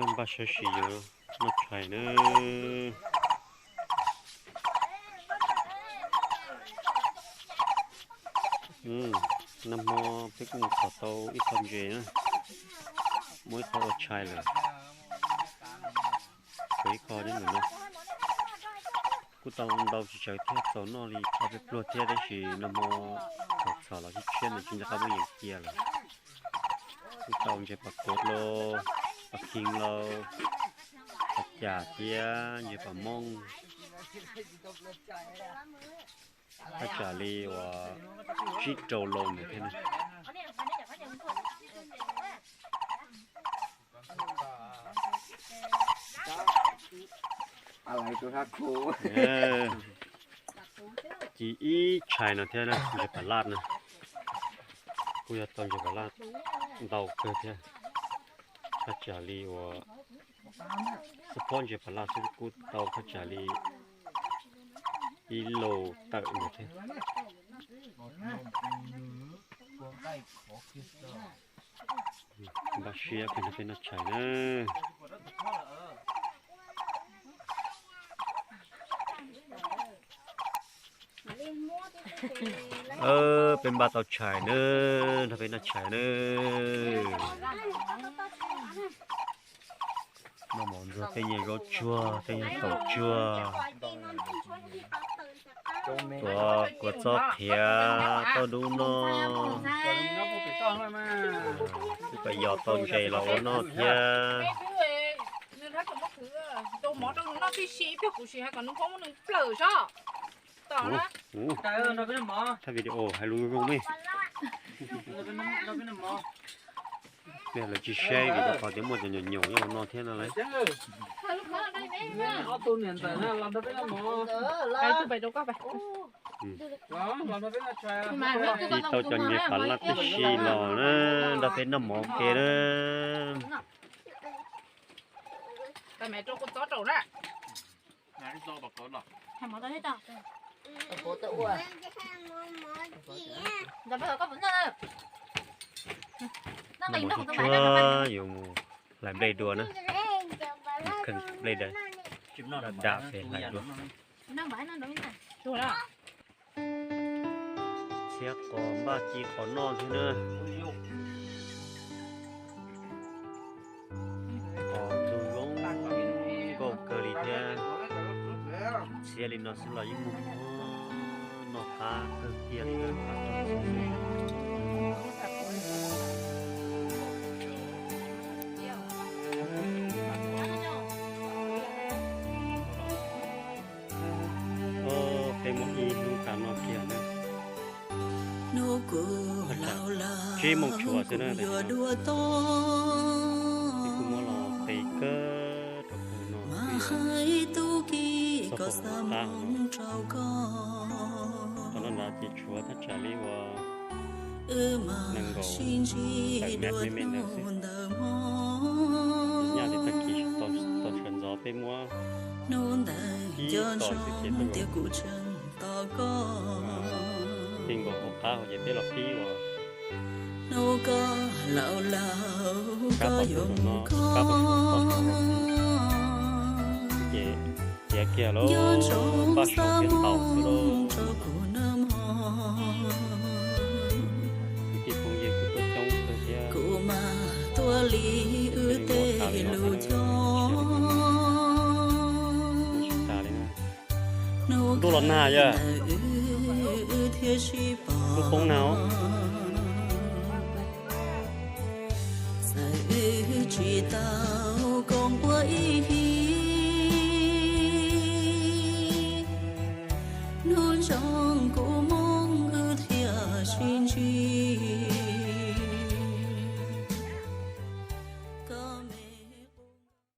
Npaj sawv sim yuav noj tshais na. Nag hmo peb kuj mus txhom tau ib qho ntses na, muaj ib qho ua tshais lawm. Tshuav ib qho nyob ntawm no. Kuj tau ntau tsis tsawg thiab, txaus noj li ob peb pluag thiab, tab sis nag hmo txhom txhom los tshiab tshiab ntawd tsis nco qab muab yeem cia lawm. Kuj tau ntses pas kuav lauj, pas khee lauj, pas cas thiab ntses pas mooj. Thaj tsam li uas tsib rau loo ntawd thiab na. Ci ib tshais no thiab na, ntses pas laj na. Kuj yog tau ntses pas laj ntau kawg thiab. Thaj tsam li uas xub phob ntses pas laj xwb kuj tau thaj tsam li ib loo tawm ntawd thiab. Npaj siab peb nrog peb noj tshais na. Peb npaj tau tshais na, nrog peb noj tshais na. Noj mov ntxuag tej nyuag zaub tsuag, tej nyuag taum tsuag, tuav kua txob qhiav tauj dub noj. Twb pas yos tau ntses los ua noj thiab. Thaj video hais lus zoo me. Lawv tsis saib vim rau qhov tias muaj cov nyoos nyoos nyob hauv no thiab no lauj. Ci tau cov ntses pas laj tib si los na, nrog peb noj mov ua ke na. Noj mov tsuag tsuag yuav mus hlais nplej dua na. Kheej nplej dam pem hlais dua. Txhiab qos npaj ci qos noj thiab na. Qos ntug zoo nkauj kawg li thiab. Txhiab li no xwb los yeej muaj noj qab kawg kiag li na. Peb muaj ib hnub tas no kiag na. Tsib moos tshuav xwb na, peb kuj muab los qe kawg rau pem no, txog pem qab no. Qhov no nrad ces tshuav thaj tsam li uas nees nkaum tawm mev me me ntawd xwb. Nyaj li tag kis tau sawv ntxov peb muab ib tog xwb ces tau, tij nkaus hauv qab hauv ces peb los pib uas kab pos no, kab pos no, ces tiav kiag lauj, npaj sau kiag tau xwb lauj. Kwv tij phooj ywg kuj tuaj coob kawg thiab. Ntuj los nag yog, ntuj poob nag os. Txawm wb tsis tau